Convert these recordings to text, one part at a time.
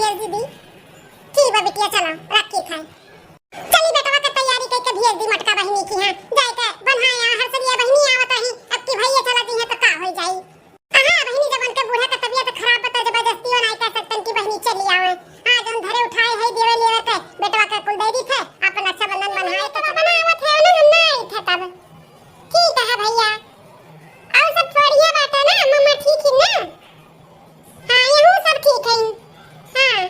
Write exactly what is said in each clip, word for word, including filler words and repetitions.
भेज दी। ठीक बा बिटिया, चलो रखी खाई। चली बेटवा के तैयारी कइके भेज दी मटका बहिनी की, हाँ, जाए के बन्हाए आ, हर सलिया बहिनी आवत रही, अब की भैया चला दी है तो का हो जाई। हाँ बहिनी, जब उनके बूढ़ा के तबियत खराब बा तो जबरदस्तियो नाई कर सकतन कि बहिनी चली आवे। आज हम धरे उठाए है देवे लेवे के, बेटवा के कुल दे दी थे, अपन रक्षाबंधन बन्हाए के तो बनावत है ना, हम ना आई थे तब। ठीक है भैया, और सब बढ़िया बात है ना, मम्मा ठीक है ना? हाँ, यहू सब ठीक है। हाँ।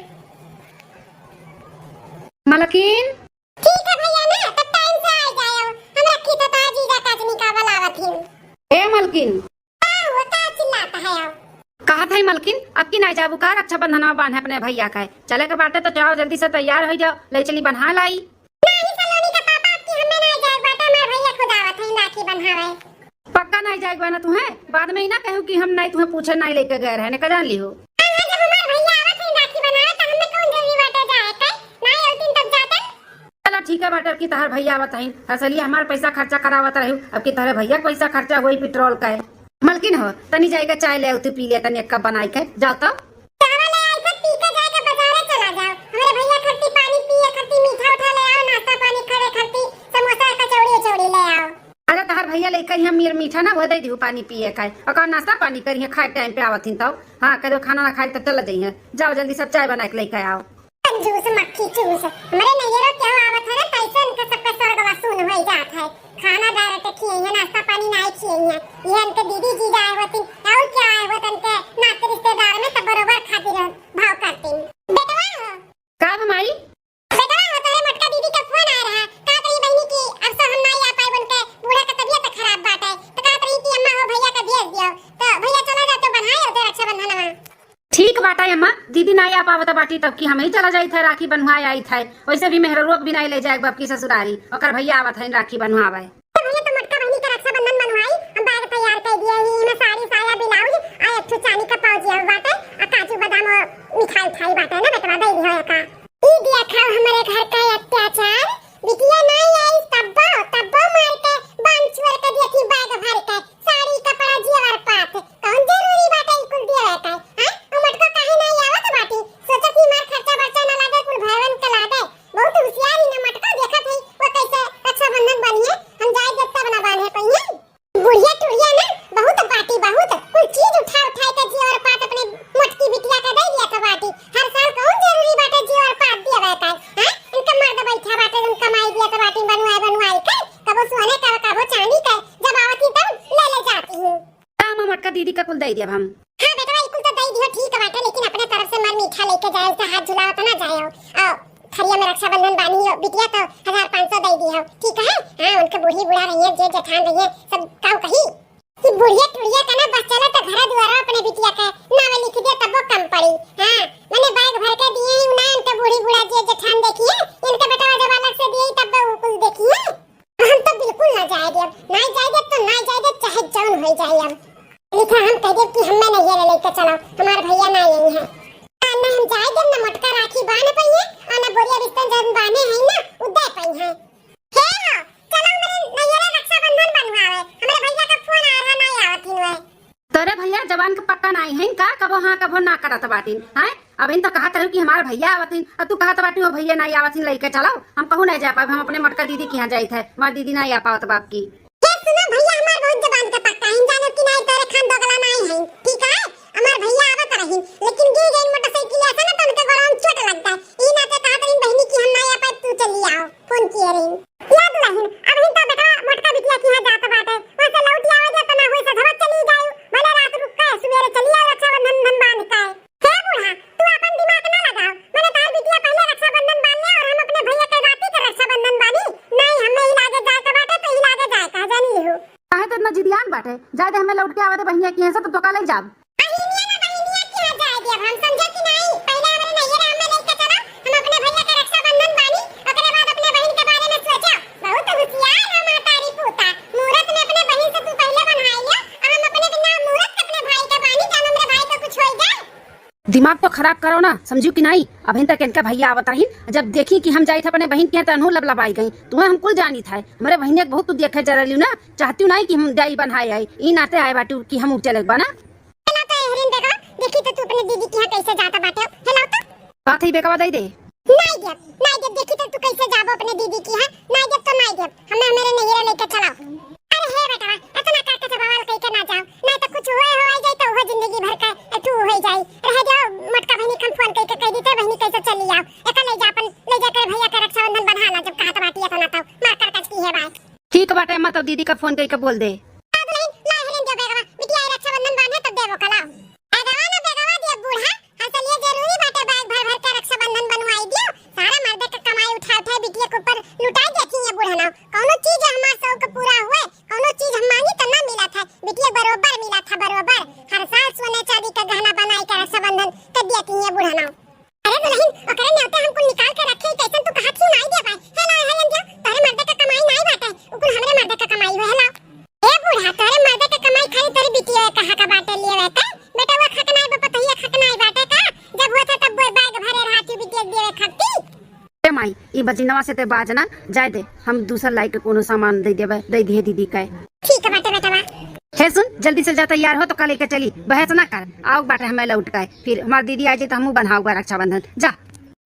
मलकिन। ठीक है भैया ना, तब टाइम से आ जाओ। हम रखी तो तार जीजा काजनी का बुलावत ही। ए मलकिन। का हुआ, का चिल्लाता है आप? कहा था मलकिन, अब की ना जाबू का रक्षाबंधन में बांधे अपने भैया का? चले के बाटे तो जाओ, जल्दी से तैयार हो जाओ, ले चली बन्हा लाई। नहीं सलोनी के पापा, अब की हमें ना जाए बाटे, हमार भैया खुद आवत है राखी बन्हावे। पक्का नाई जाए के बा ना तुहें? बाद में ही ना कहू कि हम नाई तुहें पूछे नाई लेके गए रहे, ने का जान लिहो। हाँ, हाँ, जब हमार भैया आवत हैं राखी बनावे, तो हमें कौन जरूरी बाटे जाए के? नाई होतीन तब जातन। चला ठीक है बाटे, अब की तहार भैया आवत हैं, असलिए हमार पैसा खर्चा करावत रहू, अब की तोहरे भैया के पैसा खर्चा होई पेट्रोल का है। मलकिन हो, तनी जाए के चाय ले आऊ, तू पी ले तनी एक कप बनाई के, जाओ तो। चावल ले आई, सब पी के जाए के बाजारे चला जाओ। हमरे भैया खरती पानी पिए खरती मीठा उठा ले आओ, नाश्ता पानी करे खरती समोसा कचौड़ी उचौड़ी ले आओ। अरे तहार भैया लेके ही हम मीर मीठा ना वो दे दिहू पानी पिए खाए, और नाश्ता पानी करिए खाए टाइम पे आवत ही तो। हाँ, कह दो खाना ना खाए तो चला जाइए, जाओ जल्दी सब चाय बना के लेके आओ। कंजूस मक्खी चूस, हमरे नैहरो केहू आवत है ना, तैसे इनके सबके स्वर्गवा सुन होई जात है। खाना direct खियइहे, नाश्ता पानी नाई खियइहे। ये इनके दीदी जीजा आए होतिन, और क्या आए होत इनके नाते रिश्तेदार में, तब बरोबर खातिर भाव करतिन। बेटवा हो। का बा माई? बेटवा हो, तोरे मोटका दीदी का फोन आए रहा। का कही बहिनी की अब से हम नाई आ पाए, उनके बूढ़ा का तबियत खराब बाटे। तो कहत रही कि अम्मा हो भैया का भेज दियो। तो भैया चला जाते बनाए होते रक्षाबंधन में। ठीक बाटा अम्मा, दीदी नाई आ पावत बाटी तब की हम ही चला जाइत है, राखी बन्हवाए आइत है। वैसे भी मेहररुआ के भी नाई ले जाए बबकी ससुरारी, ओकर भैया आवत है राखी बन्हवावे। तो भैया तो मोटका बहिनी के रक्षाबंधन बन्हवाई, हम बैग तैयार कर दिए ही, इमे साड़ी साया ब्लाउज आ एक ठो चांदी का पाउच ये बाटे, आ काजू बादाम और मिठाई उठाई बाटे ना बेटवा, दे दियो एका। ई देखा हमरे घर का अत्याचार, बिटिया नाई आई तब्बो, तब्बो मार के बांध छुअर के दिया थी बैग भर के, साड़ी कपड़ा जेवर पात। कौन जरूरी बाटे ई कुल देवे के? हैं? उ मटको काहे नाई आवत बाटी? सोचत ही मार खर्चा बर्चा ना लागे, कुल भयवन के लागे। बहुत होशियार ही ना मटको, देखत ही वो कैसे रक्षाबंधन बनिए, हम जाए जब तब ना बांधे पइहे। बुढ़िया टुढ़िया ना बहुत बाटी, बहुत कुल चीज उठा उठा के जेवर पात अपने मोटकी बिटिया के दे दिया तो बाटी। हर साल कौन जरूरी बाटे जेवर पात देवे के? हैं? इनका मर्द बैठा बाटे, उनका माई दिया तो बाटी बनवाए बनवाए के, कबो सोने का, कबो चांदी का, जब आवत ही तब ले ले जाती हूँ। का अम्मा मोटका दीदी का कुल दे दिया हम? हाँ बेटवा, ई कुल तो दे दियो, ठीक बाटे, लेकिन अपने तरफ से मर मीठा लेके जाए, उनका हाथ झुलावत ना जाए। और थरिया में रक्षाबंधन बांधी हो बिटिया तो हजार पाँच सौ दे दियो, ठीक है? हाँ, उनके बूढ़ी बूढ़ा रहिए, जेठ जेठान रहिए, सब काऊ कही कि बुढ़िया टुढ़िया का ना बस चला तो घर दुआरा अपने बिटिया के नावे लिख दे तब वो कम पड़ी। हाँ, मैंने बैग भर के दिए ही ना, इनके बूढ़ी बूढ़ा जेठ जेठान देखिए, इनके बेटवा जब अलग से दिए तब वो कुल देखिए। हम तो बिल्कुल ना जाए देब, ना जाए देब तो ना जाए देब, चाहे जौन हो जाए। अब लिखा हम कह देब कि हमें नहीं ये लेके चलो, हमारे भैया ना यही है। ना, ना हम जाए देब, ना मोटका राखी बांध पइहे और ना बोरिया बिस्तर जौन बांधे हैं ना, उ दे पइहे। हे हो, चलो मेरे नैहरे रक्षाबंधन बंधवावे, हमारे भैया का फोन आ रहा, ना आवत ही हुए। तोरे भैया जबान के पक्का नाई हैं का, कबो हाँ कबो ना करत बाटिन, हैं? अबहिन तो कहत रहे कि हमार भैया आवत हैं, अब तू कहत बाटी वो भैया नाई आवत हैं, लइके चलो। हम कहूँ नहीं जा पाए, हम अपने मोटका दीदी के यहाँ जाइत है, हमार दीदी नाई आ पावत बाप की। ये सुनो भैया, हमार बहुत जबान के पक्का हैं, जानो कि नाई तोरे खान दोगला नाई हैं, ठीक है? हमार भैया आवत रही, लेकिन गिर गई मोटरसाइकिल ऐसे ना तो उनके गोड़वा में चोट लग गए। ई नाते कहत रही बहिनी कि हम नाई आ पाए, तू चली आओ, फोन किए रही। या दुल्हन, अबहिन तो बेटा मोटका बिटिया के यहाँ जात बाटे, वहाँ से लौट आवे दे तो ना हुई सधवा चली जायू, भले रात रुक के सुबेरे चली आओ रक्षाबंधन बंधन बांध के। हे बूढ़ा, तू अपन दिमाग ना लगाओ, मैंने तार बिटिया पहले रक्षाबंधन बांध लिया और हम अपने भैया के राती के रक्षाबंधन बांधी। नहीं, हमें ई लागे जाए के बाटे तो ई लागे जाए का जानी लिहू। काहे तो इतना जिदियान बाटे, जाए दे हमें लौट के आवे दे बहिनिया के यहाँ से तो तोका ले जाब। बहिनिया ना बहिनिया के यहाँ जाए दे, अब हम समझे कि नहीं, पहले हमारे नैहरे हमें लेके चलो, हम अपने भैया के रक्षाबंधन बांधी, ओकरे बाद अपने बहन के बारे में सोचो। बहुत होशियार हो महतारी पूता, मुहूर्त में अपने बहन से तू पहले बन्हाई लियो, अब हम अपने बिना मुहूर्त के अपने भाई के बांधी, जान हमरे भाई को कुछ हो जाए। दिमाग तो खराब करो ना, समझू कि नहीं? अबहिन तक इनका भैया आवत रही, जब देखी कि हम जाइत अपने बहिन के यहाँ, तनहू लबलबाई गई। तुम्हें हम कुल जानी था, हमारे बहिनिया के बहुत तू देखे जरा लियो ना, चाहती हूँ नहीं कि हम जाई बन्हाए आई, ई नाते आए बाटू कि हम चले बना। हेलो तो एहरिन देखो, देखी तो तू अपने दीदी के यहाँ कैसे जाता बाटे, हेलो तो। बात है, बेगवा दे दे। नाई देब, नाई देब, देखी तो तू कैसे जाबो अपने दीदी की, हाँ? नाई देब तो नाई देब, हमें हमारे नैहरे लेके चलाओ। अरे हे बेटवा, इतना करके से बवाल कह के ना जाओ, नहीं तो कुछ हुए हो आ जाए तो वो जिंदगी भर का तू हो जाए। रह जाओ, मोटका बहनी के हम फोन कह के कह दी तो बहनी कैसे चली आओ, एक ले जा अपन, ले जाकर भैया के रक्षाबंधन बना ला, जब कहा तो बाटी इतना तो मार कर कच की है बात। ठीक बाटे अम्मा, तब दीदी का फोन कइके बोल दे। आ दुल्हन, ला हेलेन दे बेगवा, बिटिया आई रक्षाबंधन बांधे तब देबो कला। बेगवा ना बेगवा दे बूढ़ा, हमसे लिए जरूरी बाटे बैग भर भर के रक्षाबंधन बनवाई दियो। सारा मर्दे के कमाई उठा उठा बिटिया के ऊपर लुटाई देती है बूढ़ा ना। कौनो चीज हमार शौक पूरा हुए, कौनो चीज हम मांगी तो ना मिला था, बिटिया बरोबर मिला था बरोबर। हर साल सोने चांदी का गहना बनाई के रक्षाबंधन कर देती है बूढ़ा ना। अरे दुल्हन, ओकरे न्योते हम कुल निकाल के रखे, कैसन तू कहत ही नाई दे पाए। हे ला, हे अंधिया, तोहरे मर्दे का कमाई नाई बाटे, उ कुल हमरे मर्दे का कमाई हुए, हे ला। ए बूढ़ा, तोहरे मर्दे का कमाई खाली तोहरे बिटिया का हक बाटे लिए हुए का? बेटवा खक नाई बा, पतोहिया खक नाई बाटे का? जब होत है तब वो बैग भरे रहती बिटिया देवे खाती। ए माई, ई बजिनवा से ते बाज ना, जाए दे, हम दूसर लाई के कोनो सामान दे देबे, दे दिए दीदी का। ठीक बाटे बेटवा। हे सुन, जल्दी से जा, तैयार हो तो कल लेके चली, बहस ना कर। आओ बाटे हमें लौट के, फिर हमार दीदी आ जाए तो हमहू बन्हाओ बा रक्षाबंधन। जा।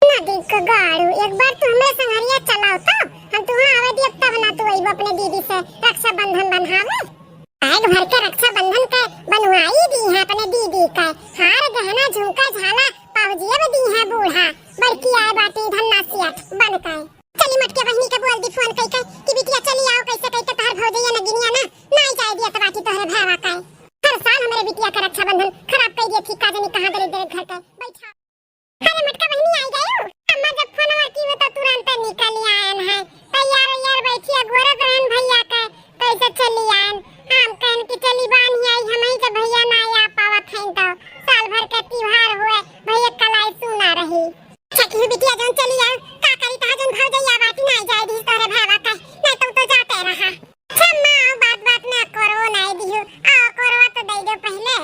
ना दिन का गाड़ू, एक बार तू हमरे संगरिया चलाओ तो, हम तुहाँ आवे दियब तब ना तू अइबो अपने दीदी से रक्षाबंधन बन्हावे। बैग भर के रक्षाबंधन के बनवाई दी है अपने दीदी के, हार गहना झुमका झाला पाउजिया भी दी है बूढ़ा, बड़की आए बाटी धन्ना सियात बन के। चली मोटके बहिनी के बोल दी फोन कइके कि बिटिया चली आओ, कैसे कइके तोहर भौजैया नगिनिया ना, नाई जाए दियत बाटी तोहरे भैवा का। हर साल हमरे बिटिया के रक्षाबंधन खराब कइ दियत ही, का जानी कहाँ दरे दरे घर के बैठा। अरे मोटका बहिनी आई गयो, अम्मा जब फोनवा की हो तो तुरंत निकल आयन है, तैयार वैयार बैठी अगोरत रहन भैया के, कैसे चली आयन। हम कहन कि चली बानी आई, हम ही जब भैया ना आ पावत हैं तो साल भर के त्योहार हुए, भैया कलाई सुना रही। अच्छा की बिटिया जौन चली आ, का करी तहा जौन भौजैया बाटी ना जाए दी तोहरे भावा का, नहीं तो, तो जाते रहा। अच्छा माँ, बात बात में अकोरवो नाई दिहु, आ अकोरवा तो दे दो पहले।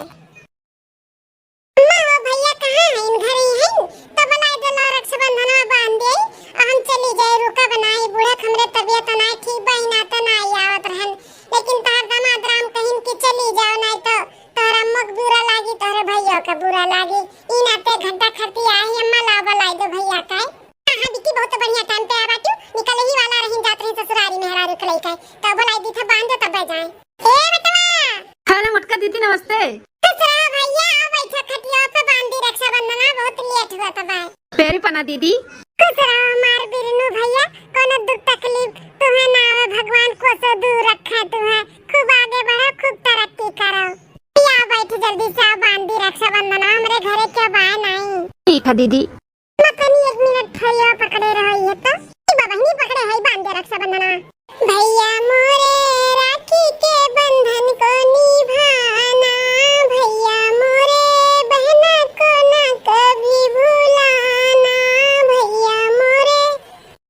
अम्मा हो भैया कहाँ हैं? इन घर ही हैं? तो बुलाई दे लो रक्षाबंधनवा बांध दे, और हम चली जाए रुका बनाई, बूढ़ा हमरे तबियत नाई ठीक बा, ही ना तो नाई आवत रहन, लेकिन तोहर दामाद राम कहिन कि चली जाओ, नाई तो तोहरा अम्मा के बुरा लागी, तोहरे भैया के बुरा लागी। ई नाते घंटा खरती आई अम्मा, ला बुलाई दो भैया का। हाँ, हाँ, बिट्टी, बहुत बढ़िया टाइम पे आ बाटू, निकल ही वाला रही, जात रही ससुरारी मेहरारू के लइके, तो बुलाई दी था, बांध दो तब जाए। ए बेटवा! हेलो मोटका दीदी, नमस्ते। खुश रहो भैया, आओ बैठो खटिया पे, बांध दी रक्षाबंधन, बहुत लेट हुआ था भाई। पैरी पना दीदी। खुश रहो हमार बिरनू भैया, कोनो दुख तकलीफ तुम्हें ना आवे, भगवान कोसो दूर रखे तुम्हें, खूब आगे बढ़ो, खूब तरक्की करो। आओ बैठ जल्दी से, आओ बांध दी रक्षाबंधन, हमरे घरे के बाय नहीं। ठीक है दीदी। अम्मा, तनी एक मिनट थरिया पकड़े रहो, ये तो। ई बा बहिनी पकड़े है, बांध दे रक्षाबंधना। भैया मोरे राखी के बंधन को निभाना, भैया मोरे बहना को ना कभी भुलाना, भैया मोरे।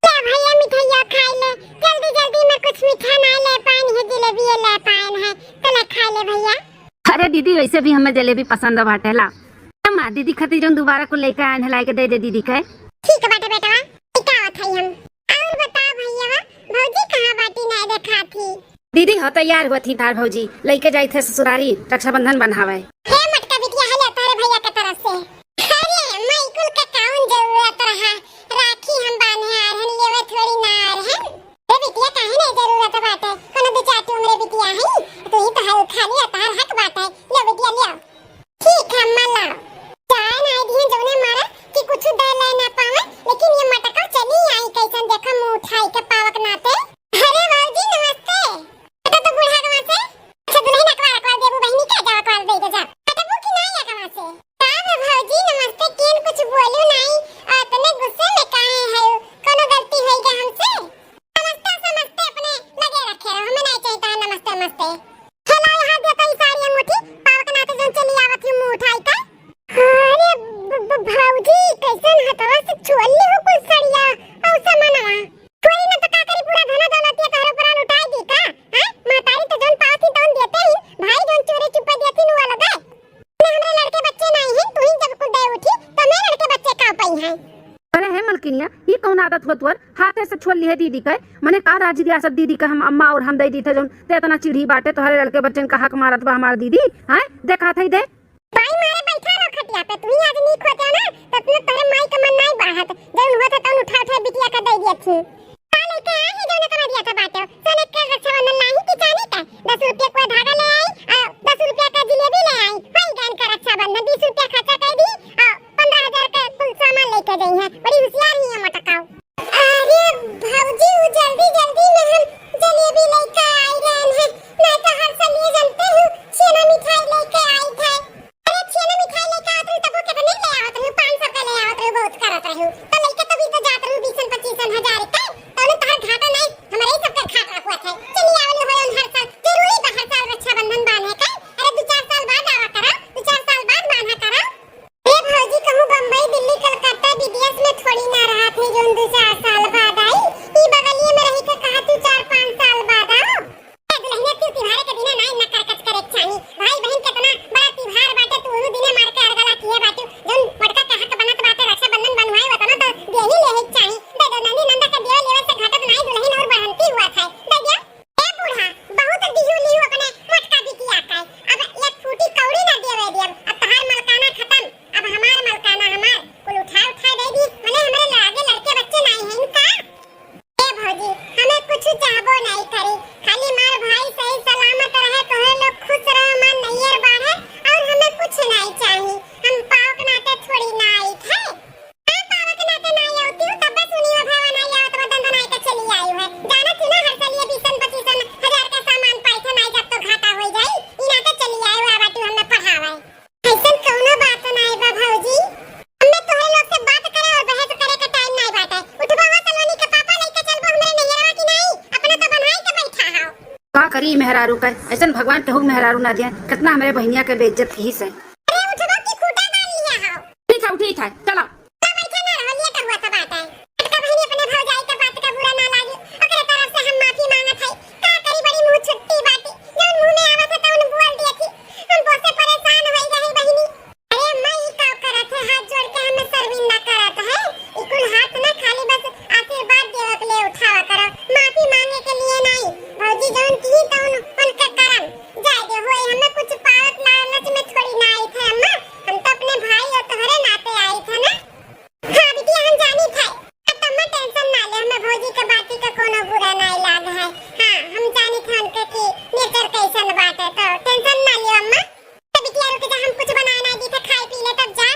ले भैया मिठाइया खाई ले, जल्दी जल्दी में कुछ मीठा ना ले पाइन है, जलेबी ले पाइन है, तो ले खाई ले भैया। अरे दीदी, वैसे भी हमें जलेबी पसंद बाटे ला। अम्मा, दीदी खातिर जौन दोबारा को लेके आयन है, लाइके दे दे दीदी के। ठीक बाटे बेटवा, निकावत है हम। और बता भैया, भौजी कहाँ बाटी, नहीं देखा थी? दीदी हो तैयार हुआ थी तार भौजी, लेके जाई थे ससुरारी रक्षाबंधन बन्हावे। हे मोटका बिटिया, हेले तारे भैया के तरफ से। अरे माई, कुल का काउन जरूरत रहा, राखी हम बांधे आ रहन, लेवे थोड़ी ना आ रहन। ए बिटिया, काहे नहीं जरूरत बाटे? कोनो दो चार ठो हमरे बिटिया है, तू ही तो है, खाली अतहार हक बाटे। ले बिटिया, ले। ठीक है अम्मा, लाओ। चाय ना दिए जौने मारा कि कुछ दे ले ना पावे, लेकिन ये मटका चली आई कैसन, देखा मुंह उठाई के पावक नाते। अरे बाबूजी नमस्ते। बेटा तो बूढ़ा गवा से। अच्छा दुल्हन अकवार, अकवार देबू बहिनी के, जा अकवार दे के जा। हटबू कि नहीं अगवा से? का बे भौजी नमस्ते, केन कुछ बोलू नहीं, और इतने गुस्से में काहे है? कोनो गलती होई गया हमसे? समस्ते समस्ते अपने लगे रखे रहो, हमें नहीं चाहिए तार नमस्ते नमस्ते। हेला यहाँ दे तो ई साड़ी अंगूठी, पावक नाते जौन चली आवत ही मुंह उठाई के। अरे ब-, ब-, भौजी, कैसन हथवा से छोड़ ले हो कुल सड़िया और सामानवा? छोड़ी न तो का करी, पूरा धना दौलतिया तोहरे ऊपर लुटाई दी का? हैं? महतारी तो जौन पावत ही तौन देते ही, भाई जौन चोरी चुप्पे देती नु अलग है। ने हमरे लड़के बच्चे नहीं हैं, तू ही जब कुल दे उठी, तो मैं लड़के बच्चे का पाई हैं? अरे हे मलकिनिया, ई कौन आदत हो तोर? हाथे से छोड़ लिहे दीदी के। मने का राज रियासत दीदी के हम अम्मा और हम दे दी थे जौन, ते इतना चिढ़ी बाटे, तोहरे लड़के बच्चन का हक मारत बा हमार दीदी, हैं? देखा थे दे। भाई मारे बैठा रहो खटिया पे, तू ही आज नीक होते ना, तो तोहरे माई का मन नाई बाहत, जौन होत है तौन उठा उठा बिटिया का दे दिया थी। का लेके आए हैं जौन इतना दिया था बाटे? सोने के रक्षाबंधन लाई कि चांदी का? दस रुपया का धागा ले आई, आ, दस रुपया का जिलेबी ले आई। होई गए इनका रक्षाबंधन, बीस रुपया खर्चा कर दी, आ, पन्द्रह हजार का कुल सामान लेके गई हैं। बड़ी होशियार ही है मोटकाऊ। अरे भौजी, उ जल्दी जल्दी में हम जलेबी लेके आई रहन है, नहीं तो हर साल ये जानते हो छेना मिठाई लेके आई थे। अरे छेना मिठाई लेके आवत रहू तबो कितने ले आवत रहू, पाँच सौ के ले आवत रहू, बहुत करत रहू। तो लेके तो भी तो जात रहू बीसन पच्चीसन हजार के, तो उन्हें तोहर घाटा नहीं, हमारे ही सबके घाटा हुआ था। चलिए आवले होए उन हर साल, जरूरी बा हर साल रक्षाबंधन बांधे का। अरे दो चार साल बाद आवा करा, दो चार साल बाद बांधा करा। ए भौजी, कहूँ बम्बई, दिल्ली, कलकत्ता, विदेश में थोड़ी ना रहत है, जौन दो चार साल बाद आई। ई बगलिए में रही के कहा तू चार पाँच साल बाद आओ। ए दुल्हनिया, तू तिहारे के दिने नाई ना करकच करे चाही। भाई बहन केतना बड़ा तिहार बाटे, तू ओहू दिने मार के अरगला किए बाटे। जौन बड़का के हक बनत बाटे रक्षाबंधन बंधवाई, वतना तो देही लेहे के चाही। दे दो नंदी नंदा के देवे लेवे से घटत नाई, दुल्हन और बढ़ंती हुआ था। दे दिया। ए बूढ़ा, बहुत दिहू लिहू अपने मोटका बिटिया का। अब एक फूटी कौड़ी ना देवे दियब। अब तहार मलकाना खत्म, अब हमार मलकाना हमार। कुल उठा उठा दे दी, मने हमरे आगे लड़के बच्चे नाई हैं इनका। ए भौजी, हमें कुछ चाहबो नाई करी, खाली मार भाई सही सलामत रहे, तोहरे लोग खुश रहो, मार नैयर बाढ़े, और हमें कुछ नाई चाही। हम पाव के नाते थोड़ी ना आई थे। का पावा के नाते नाई आवती हूँ, तब्बे सुनी हो भवा नाई आवत बा, दंद नाई के चली आई है। जानत ही ना हर साल ये बीसन पच्चीसन हजार का सामान पाई थे, नाई जब तो घाटा होई जाई, ई नाते चली आई हुआ बाटी हमें पढ़ावे। ऐसन कौनो बात नाई बा भौजी, हमें तोहरे लोग से बात करे और बहस करे के टाइम नाई बाटे। उठबा हो सलोनी के पापा, लइके चलबो हमरे नैहरवा की नाई, अपना तो बनाई के बैठा हो। का करी मेहरारू का, ऐसन भगवान केहू मेहरारू ना दिया, कितना हमरे बहिनिया के बेइज्जत की से। अरे उठबो की खूटा गाड़ लिया हो। ठीक है, उठी था, चलो। का बैठे ना रहो, लेट हुआ था बात है। छोटका बहिनी अपने भौजाई के बात का बुरा ना लागे, ओकरे तरफ से हम माफी मांगत हई। का करी, बड़ी मुंह छुट्टी बाटी, जौन मुंह में आवत है तौन बोल दिए थी। हम बहुत से परेशान होई रही बहिनी। अरे अम्मा, ई का करत है, हाथ जोड़ के हमें शर्मिंदा करत है। ई कुल हाथ ना खाली बस आशीर्वाद देवे के लिए उठावा करो, माफी मांगे के लिए नहीं। भौजी जौन की तौन उनके करम। जाए दे होए, हमें कुछ पावत लालच में थोड़ी ना आई थे अम्मा, हम तो अपने भाई और तोहरे नाते आई थे ना। हाँ बिटिया, हम जानी थे। अब तम्मा टेंशन ना ले, हमें भौजी के बाती का कोनो बुरा ना लाग है। हाँ, हम जानी थे उनके कि नेचर कैसन बाटे, तो टेंशन ना ले अम्मा। तो बिटिया रुक जा, हम कुछ बनाए ना दी थे, खाए पी ले तब जा।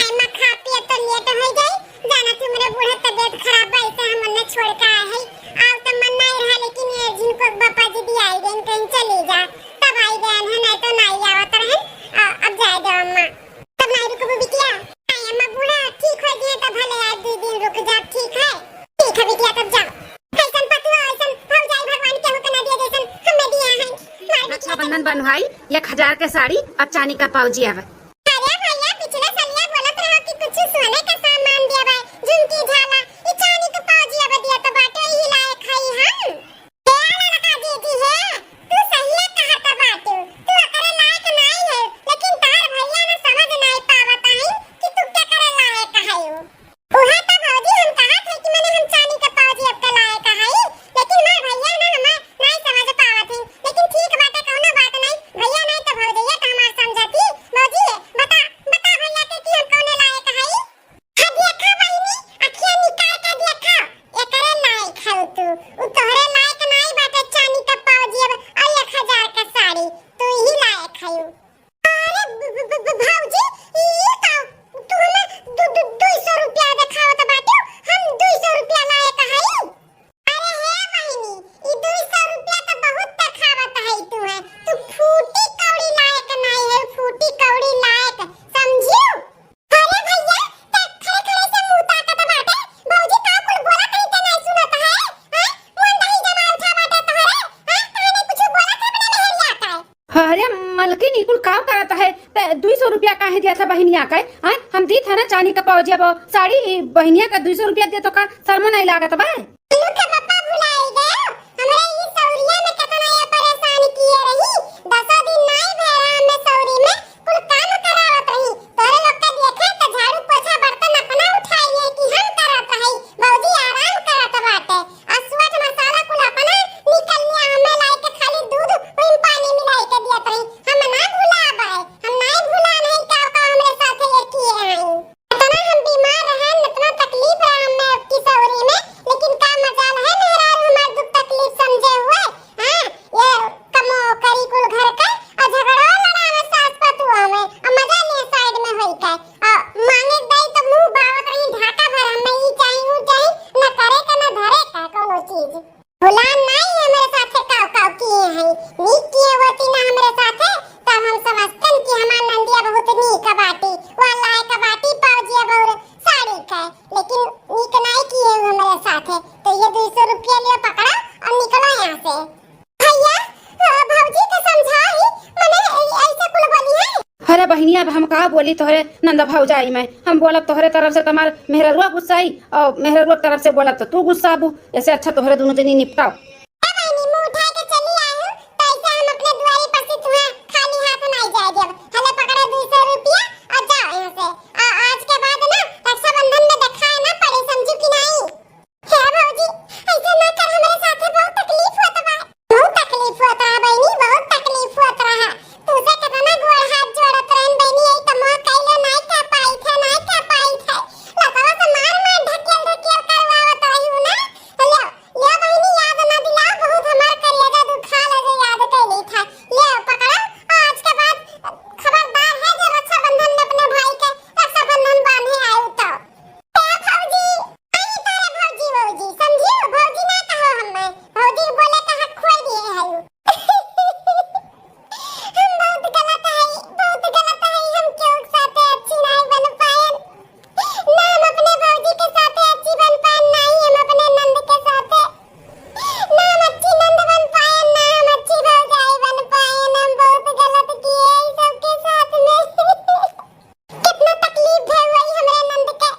अम्मा खा पिए तो लेट हो जाई, जाना थी मेरे बूढ़े तबीयत खराब बा, ऐसे हम उन्हें छोड़ के आए हैं। आओ तो मन नहीं रहा, लेकिन ये जिनको बापा जी भी आई गए, कहीं चली जा, तब आई गए हैं, नहीं तो नहीं आवत रहे। आ, अब जाए दो अम्मा। तब नाई रुकबू बिटिया? आई अम्मा, बूढ़ा ठीक हो गए तो भले आज दो दिन रुक जा, ठीक है? ठीक है बिटिया, तब जाओ। ऐसन पतुआ, ऐसन भौजाई भगवान केहू के ना दिए जैसन हमें दिया है। मार बिटिया के। रक्षाबंधन बंधवाई, एक हजार के साड़ी और चांदी का पाउजी आवे। अरे भैया, पिछले सलिया बोलत रहो कि कुछ सोने का सामान दिया भाई, झुमकी झाला, ई चांदी का पाउजी आवे दिया तो बाटे, यही लायक है हम। ए लड़का जीजी है, तू सहिए कहत बाटू, तू ओकरे लायक नाई है, लेकिन तार भैया ना समझ नाई पावत आइन कि तू केकरे लायक है। उहे तो भौजी हम कहत है कि मने हम चांदी के पाउजी आपके लायक है, लेकिन मार भैया ना हमें नाई समझ पावत है, लेकिन ठीक बाटे, कौनो बात नाई, भैया नाई तो भौजैया तो हमार समझती। भौजी, बता, बता भैया के कि हम कौने लायक है। आ देखा बहिनी, अखिया निकाल के देखा, एकरे लायक हऊ तू। उ तोहरे लायक नाई बाटे, चांदी के पाउजी अब और एक हजार के साड़ी, तू ही लायक हऊ। अरे ब-, ब-, ब-, ब-, भौजी, ई का? तू हमें दु-, दु-, दुई सौ रुपया देखावत बाटू, हम दुई सौ रुपया लायक हई? अरे हे बहिनी, ई दुई सौ रुपया तो बहुत देखावत है तू है। तू फूटी कौड़ी लायक नाई है, फूटी कौड़ी लायक, समझियो? अरे भैया, ते खड़े खड़े से मुंह ताकत बाटे। भौजी का कुल बोला कहीं ते नहीं सुनत है? हैं? मुंह दही जमा उठा बाटे तोहरे? हैं? काहे नहीं कुछ बोला था अपने मेहरिया का? अरे मलकिन, ई कुल का करत है? ते दुई सौ रुपया काहे दिया था बहिनिया के? हैं? हम दी था ना चांदी का पाउजी, अब साड़ी, ई बहिनिया का दुई सौ रुपया दे तो का शर्म नहीं लागत बा? लुक पप्पा भुलाई गयो, हमरा ई सौरिया में केतना ये परेशान किए रही, दसो दिन नाई भय रहा हमें सौरी में, कुल काम करावत रही, तोरे लोग के देखे त झाड़ू पोछा बर्तन अपना उठाइए कि हम करत रही, भौजी आराम करत बाटे, आ सुअट मसाला कुल अपना निकल लिया, हमें लाई के खाली दूध ओहिम पानी मिलाई के दियत रही, हम ना भुलाबे, हम नाई भुला नहीं का, का हमरे साथे ये किए हैं। इतना हम बीमार अरे बहिनी, अब हम का बोली तोहरे नंद भौजाई में? हम बोलब तोहरे तरफ से तुम्हार मेहररुआ गुस्साई और मेहररुआ तरफ से बोलब तो तू गुस्साबू। ऐसे अच्छा तोहरे दोनों जनी निपटाओ। ए बहिनी, मुंह उठा के चली आयु, तो ऐसे हम अपने दुआरी पर से तुहां खाली हाथ नाहीं जाए देब। हले पकड़ो दुई सौ रुपया और जाओ यहाँ से। आ, आज के बाद ना रक्षाबंधन में देखाए ना पड़े, समझू कि नाहीं? हे भौजी, ऐसे ना कर, हमरे साथे बहुत तकलीफ होत बा। बहुत तकलीफ होत रहा बहिनी, बहुत तकलीफ होत रहा। तुसे कितना गोड़ हाथ जोड़त रहन बहिनी, यही तो मोह कैलो नाहीं कह पाई थे, नाहीं कह पाई थे। लतवा से मार मार ढकेल ढकेल करवावत रही हूँ ना। ले, ले बहिनी, याद ना दिला, बहुत हमार करेजा दुखा लगे याद कैली था। ले पकड़ा, आज के बाद खबरदार है जो रक्षाबंधन में अपने भाई के रक्षाबंधन बांधे आयु तो। ए भौजी, आई तारे भौजी, भौजी, समझियो? भौजी ना कहो हमें। भौजी बोले का हक खोई दिए है। हम बहुत गलत है, बहुत गलत है, हम केहू के साथे अच्छी नाहीं बन पाएन। ना हम अपने भौजी के साथे अच्छी बन पाएन, ना ही हम अपने नंद के साथे। ना हम अच्छी नंद बन पाएन, ना हम अच्छी भौजाई बन पाएन। हम बहुत गलत किए ई सबके साथ में। कितना तकलीफ भे हुई हमरे नंद के,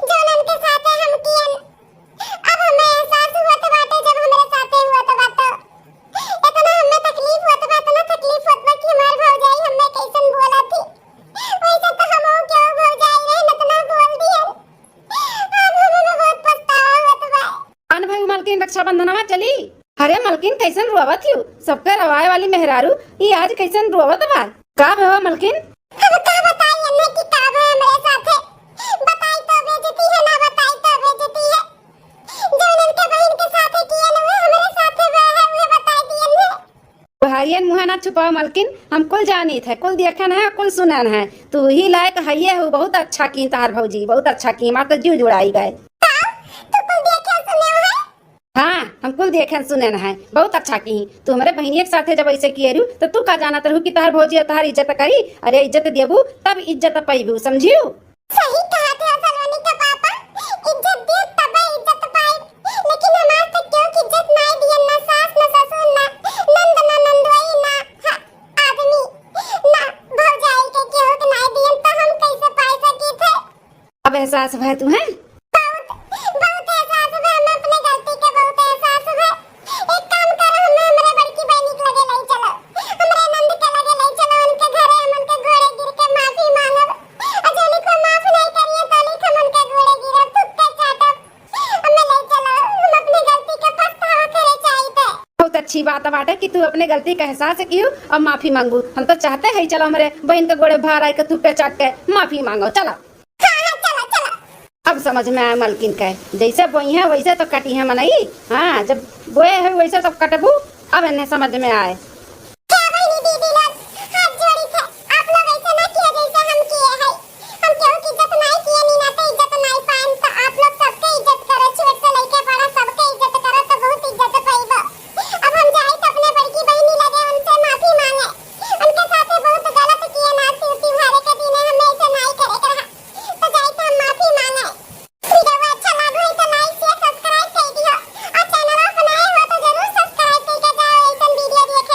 जौन उनके साथे हम कियन। अब हमें एहसास हुआ तो बाटे, जब हमरे साथे हुआ तो बात, इतना हमें तकलीफ हुआ तो बात, इतना तकलीफ हुआ तो कि हमार भौजाई हमें कैसन बोला थी। वैसे तो हम केहू भौजाई रहे, इतना बोल दिए। अब हमें बहुत पछतावा हुआ तो बा। अन भाई मलकिन, रक्षाबंधनवा चली? अरे मलकिन, कैसन रोवत हियो? सबका रवाए वाली मेहरारू, ई आज कैसन रोवत बा? का भवा मलकिन? अब का बताई एन्ने कि का भवा हमरे साथे? बताई तो बेइज्जती है, ना बताई तो बेइज्जती है। जौन इनके बहिन के साथे किए न हुए, हमरे साथे हुआ है, उहे बताई दिए ने। बुढ़ारियन मुँह ना छुपाओ मलकिन, हम कुल जानित है, कुल देखन है, कुल सुनन है। तू ही लायक हइये हो, बहुत अच्छा की तहार भौजी, बहुत अच्छा की, हमार तो जीव जुड़ाई गए। का? तू कुल देखे सुने है? हाँ, हम कुल देखे सुने है, बहुत अच्छा की। तू हमरे बहिनिया के साथे जब ऐसे किए रहू, तो तू का जानत रहू कि तहार भौजी और तहार इज्जत करी? अरे इज्जत देबू, तब इज्जत पैबू, समझियो? सही कहत है सलोनी के पापा, इज्जत दियो तबे इज्जत पाई। लेकिन हमार तो केहू के इज्जत नाई दियन, ना सास, ना ससुर, ना नंद, ना नंदोई, ना ह-, आदमी, ना भौजाई के केहू के नाई दियन, तो हम कैसे पाई सकी थे? अब एहसास भय तुम्हें? बहुत, बहुत एहसास हुआ, हमें अपने गलती के बहुत एहसास हुआ। एक काम करो, हमें हमरे बड़की बहिनी के लगे ले चलो, हमरे नंद के लगे ले चलो, उनके घरे हम उनके गोड़े गिर के माफी मांगब। और जो लिखो माफ नहीं करिए, तो लिख हम उनके गोड़े गिरब, थुक्के चाटब। हमें ले चलो, हम अपने गलती के पछतावा करे चाहिए। बहुत अच्छी बात बाटे कि तू अपने गलती का एहसास कियो और माफी मांगू। हम तो चाहते हैं, चलो हमरे बहन के गोड़े भार आए के थुक्के चाट के माफी मांगो, चलो। हाँ, हाँ, चला, चला। अब समझ में आया मलकिन के, जैसे बोई है वैसे तो कटी है मनई। हाँ, जब बोए है वैसे तो कटबू। अब इन्हें समझ में आए।